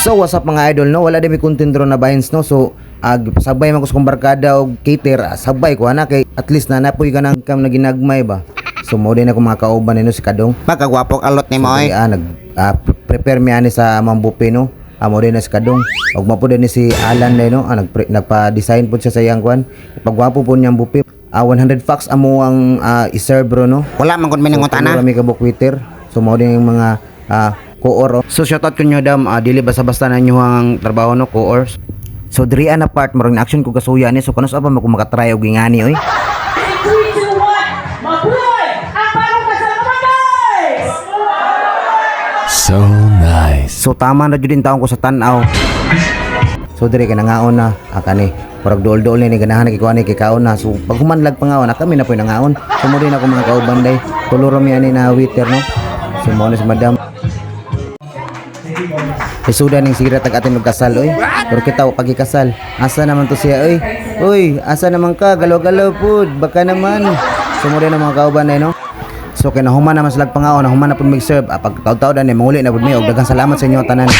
So what's up, mga idol, no? Wala din may content ron na vines, no. So ag sabay man ko sa kong barkada og cater, sabay ko ana kay at least na napoy ka nang kam na ginagmay ba. So mo din ako mga kauban nino si Kadong. Pagkagwapo alot ni mo So, oy. Nag prepare mi ani sa amang buffet, no. Amo din na si Kadong. Og mo din ni si Alan din, no. Nagpa-design po siya sa iyang kwan. Pagwapo po niyang buffet. 100 packs amo ang i-serve bro, no. Wala man gud mi So, nangutana. tulura mi ka waiter. So mao din yung mga koor. Oh. So shoutout ko nyo dam, dili basta-basta na nyo ang trabaho, no, koor. So diri na part marang action ko kasuya ni, so kanus pa mo ko makatry og ingani oy. 3, 2, 1, mabuhay ang bagong kasal mga guys! So nice. So tama na jud taon ko sa tan-aw. So diri kay nangaon na kani murag duol-duol ni ganahan na kay kuan kay kaon na. So pag humanlag pangaon na kami na po'y nangaon. So mo din ako mga kauban day. Tulo ra mi ani na waiter, no. So mo na si madam. Isuda ning sira tag atin magkasal oy. Pero kita pagikasal. Asa naman to siya oy? Uy, asa naman ka? Galaw-galaw pud. Baka naman. So mo din ang mga kauban day, no. So kay nahuman naman sila pangaon, nahuman na pud mig-serve. Pag taud-taud ani manguli na pud mi og daghang salamat sa inyo tanan.